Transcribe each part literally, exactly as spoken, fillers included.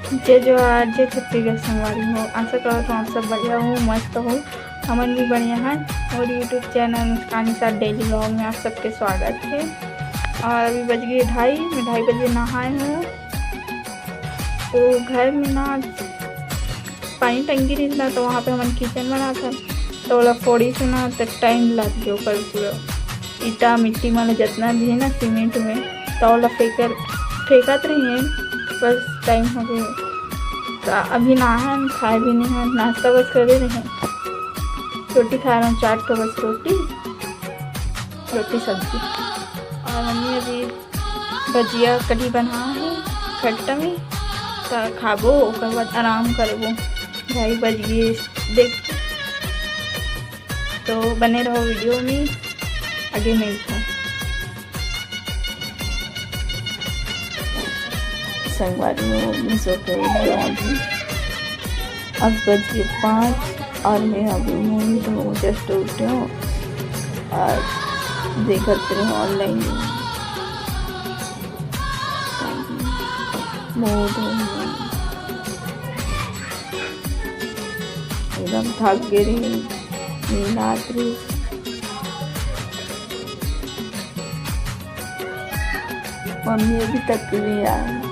जय जोहार, जय छत्तीसगढ़ संगवारी हो। आशा करत हूँ आप सब बढ़िया हो, मस्त हो। हमन भी बढ़िया हैं। और YouTube चैनल मुस्कान के साथ डेली व्लॉग में आप सबके स्वागत है। और अभी बज गए ढाई, मैं ढाई बजे नहाए हूँ। तो घर में ना पानी टंकी रहिस ना, तो वहाँ पे हमन किचन बनाथन, तो ओला फोड़ी से ना, तो टाइम लग गयो ओकर पूरा ईटा मिट्टी मन जतना भी है ना सीमेंट में, तो ओला फेंकर फेंकत रहिए, बस टाइम हो गए। तो अभी नहाए हन, खाए भी नहीं है, नाश्ता बस करे रहे, रोटी खा रहे हैं, चार ठो बस रोटी, रोटी सब्जी। और मम्मी अभी भजिया कढ़ी बना है खट्टा में, त खाबो, ओकर बाद आराम करबो। ढाई बज गए, देख, तो बने रहो वीडियो में, आगे मिलता। संगवारी हो, मैं सो के उठ गया अभी। अब बज गए पाँच और मैं अभी मुंह धो जस्ट उठे हूँ और देखत रहे ऑनलाइन। मुंह धो एकदम थक गए रही, नींद आत रही। मम्मी अभी तक नहीं आए।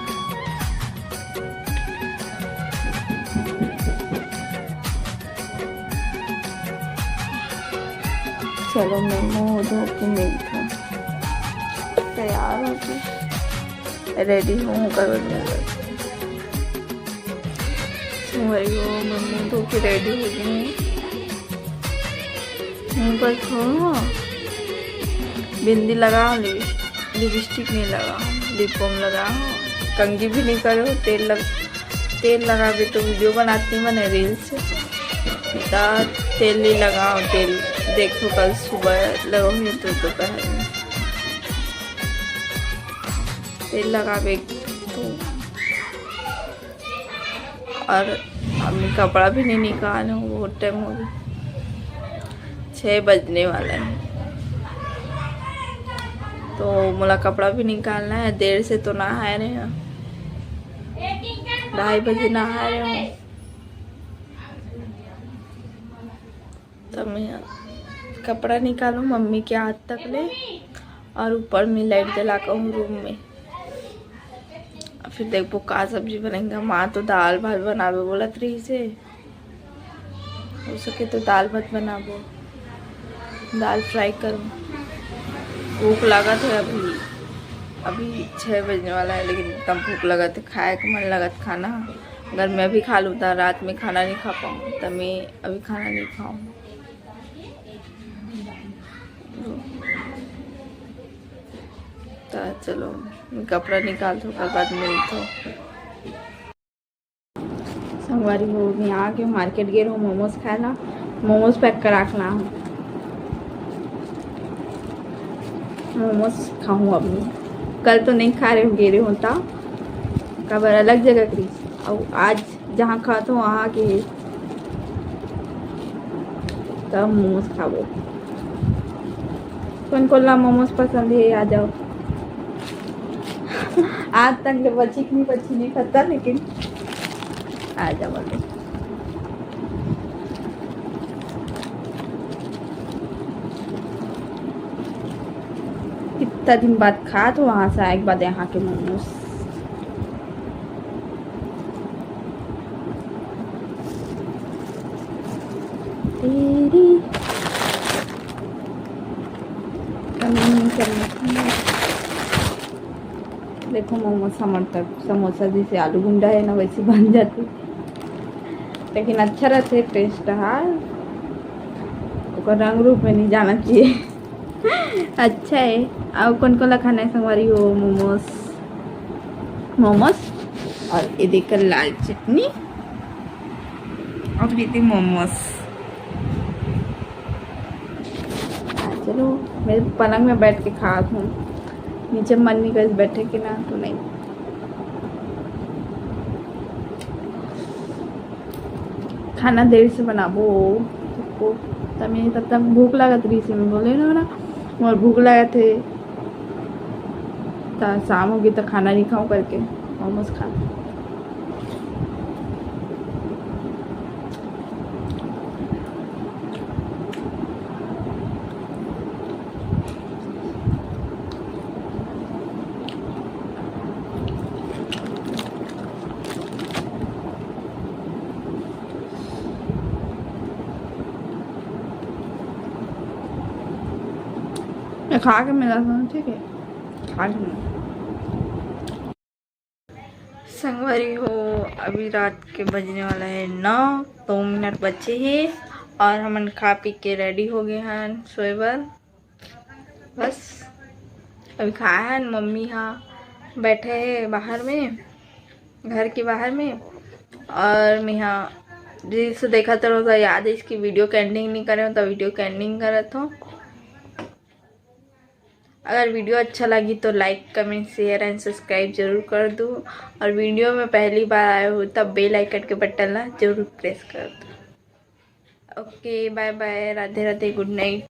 चलो, मैं मुंह धो के मिलता हूँ। तैयार हो के रेडी हूँ, करो। मैं मुंह धो के रेडी हो गई हूँ। मुंह पर थोड़ा बिंदी लगा, लिप-, लिपस्टिक नहीं लगा, लिप बाम लगा, कंघी भी नहीं करे हो, तेल लग, तेल लगाबे तो वीडियो बनाती मैंने रील्स, तो तेल नहीं लगाओ, तेल देखो कल सुबह लगाओगे तो दोपहर में तेल लगाबे तो। और अभी कपड़ा भी नहीं निकाले हूँ, बहुत टाइम हो गया, छः बजने वाला है। तो मोला कपड़ा भी निकालना है, देर से तो नहाए रहे हैं, ढाई बजे नहाए रहे हैं। तब मैं कपड़ा निकालूँ मम्मी के हाथ तक ले, और ऊपर में लाइट जला के हूँ रूम में। फिर देखबो का सब्जी बनेगा। माँ तो दाल भात बनाबे बोलत रही से, हो सके तो दाल भात बनाबो, दाल फ्राई करूँ। भूख लागत है अभी, अभी छः बजने वाला है, लेकिन एकदम भूख लगत है, खाए के मन लगत खाना। अगर मैं अभी खा लूँ तो रात में खाना नहीं खा पाऊँ, तो मैं अभी खाना नहीं खाऊँ। तो चलो, कपड़ा निकाल दो, ओकर बाद मिलते। संगवारी हो, मैं आके मार्केट गे रहूँ मोमोज खाए ला, मोमोज पैक करा के ला हूँ, मोमोज खाऊँ अब मैं। कल तो नहीं खा रहे हूँ, गे रहे हूँ ता काबर अलग जगह करी, और आज जहाँ खात हो वहाँ के तब मोमोज खाबो। कौन कौन ला मोमोज पसंद है, आ जाओ। आज तक ले बची कि नहीं बची नहीं पता, लेकिन आ जाओ बोलो। कितना दिन बाद खात हो वहाँ से आए के बाद यहाँ के मोमोज। तेरी कमी नहीं करना। देखो मोमोज, समोसा, समोसा जैसे आलू गुंडा है ना, वैसे बन जाते, लेकिन अच्छा रहते टेस्ट। हाँ, ओकर रंग रूप में नहीं जाना चाहिए। अच्छा है। और कौन कौन ला खाना है संगवारी हो? मोमोज, मोमोज और ये देखकर लाल चटनी और ये थी मोमोज। हाँ, चलो, मैं पलंग में बैठ के खात हूँ, नीचे मन नहीं करे बैठे के ना, तो नहीं। खाना देर से बनाबो, तब तक भूख लागत रही से, मैं बोले ना, ना, मोर भूख लागत है, तो शाम होगी तो खाना नहीं खाऊँ करके मोमोज खा। खा के मिला था, ठीक है, खा के मिला। संगवारी हो, अभी रात के बजने वाला है नौ, दो मिनट बचे हे और हमन खा पी के रेडी हो गए हैं सोए बर। बस अभी खाए हैं, मम्मी हा बैठे है बाहर में, घर के बाहर में, और मैं हा रील्स देखत रहो तो याद है इसकी वीडियो के एंडिंग नहीं करे हो, तो वीडियो के एंडिंग करत हो। अगर वीडियो अच्छा लगी तो लाइक, कमेंट, शेयर एंड सब्सक्राइब जरूर कर दो, और वीडियो में पहली बार आए हो तब बेल आइकन के बटन ला जरूर प्रेस कर दो। ओके, बाय बाय, राधे राधे, गुड नाइट।